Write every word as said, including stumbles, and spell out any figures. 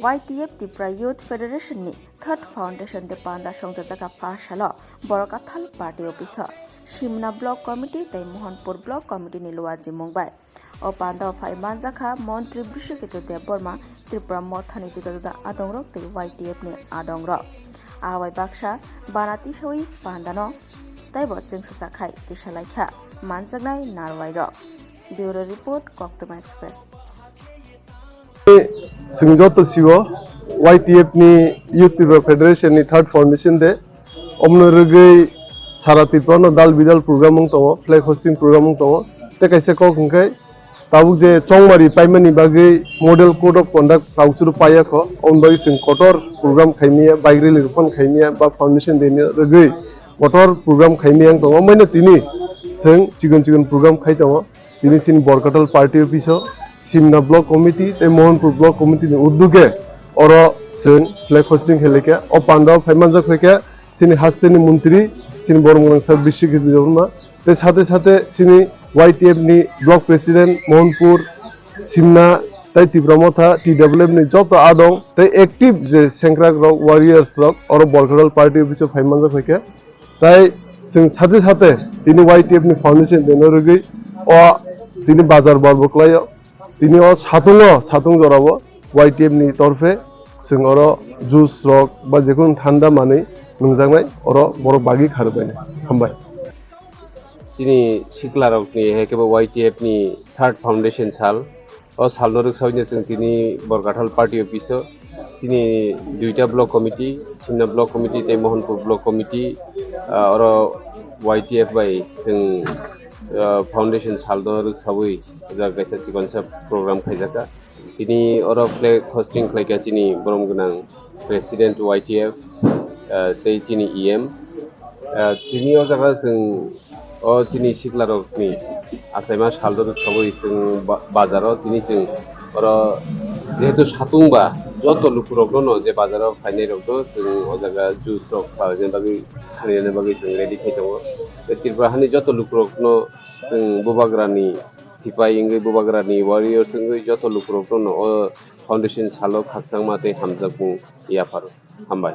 Y T F Tripura Youth Federation ni third foundation day panda songchajakha pha salo Borkathal party office o Simna Block Committee tei Mohanpur Block Committee ni luajimung bai. O panda o phai manjakha Montri Bishwaketu Debbarma, Tripura Mothani juda juda adongrok tei Y T F ni adongrok. Abai baksa bana tisawi pandano taibo chwngsacha khai tisalaikha manjaknai narwai rok. Bureau Report, Koktwma Express. Chwng joto sigo Y T F ni Youth Tripura Federation ni third foundation day. Omno rwgwi sara Tripura no dal bidal program wng tongo, flag hosting program wng tongo. Tei kaisa kok hwnkhe tabuk je chongmari paimani bagwi model code of conduct kausuru paiya kho, omoni bagwi chwng kotor program khaimaya, bike rally rok phano khaimaya, ba foundation day ni rwgwi kotor program khaimaya wng tongo. Omoino tini chwng chikon chikon program khai tongo. Tini chini Borkathal party office o Simna Block Committee tei Mohanpur Block Committee ni uddoge oro chwng flag hosting khe laikha. O panda o phai manjak khaikha chini hasteni montri, chini borok mwnang sir Bishwaketu Debbarma. Tei sate sate chini Y T F ni block president Mohanpur, Simna tei Tipra Motha T W F ni joto adong tei active je sengkrak rok, warriors rok oro Borkathal party office o phai manjak khaikha. Tai chwng sate sate tini Y T F ni foundation day no rwgwi o tini bazar bar bo kwlaio. Tini o satungo, satung jorabo Y T F ni torphe chwng oro juice rok ba jekunu thanda manwi nwngjaknai oro borok bagwi kharwi bainai. Hambai. Chini siklarokni hai khe bo Y T F ni third foundation sal. O salno rwksaui no chwng tini Borkathal party office o chini duita block committee, Simna block committee tei Mohanpur block committee, ah, oro Y T F bai chwng, ah, foundation salno rwksaui o jaga kaisa chikonsa program khaijakha. Tini oro flag hosting khlaikha chini borom gwnang president Y T F, ah, tei chini E M. Ah, tini o jaga chwng o chini siklarokni achaima salno rwksaui chwng ba-, bazaro tini chwng oro jehetu satung ba joto lukurokno no je bazaro phainairokno chwng o jaga juice rok khlaina bagwi, khanina bagwi chwng ready khai tongo. Tei Tripura hani joto lukurokno chwng bubagrani sipai wngwi, bubagrani warriors wngwi joto lukurokno no o foundation salo khakchangma tei hamjakmung yapharo. Hambai.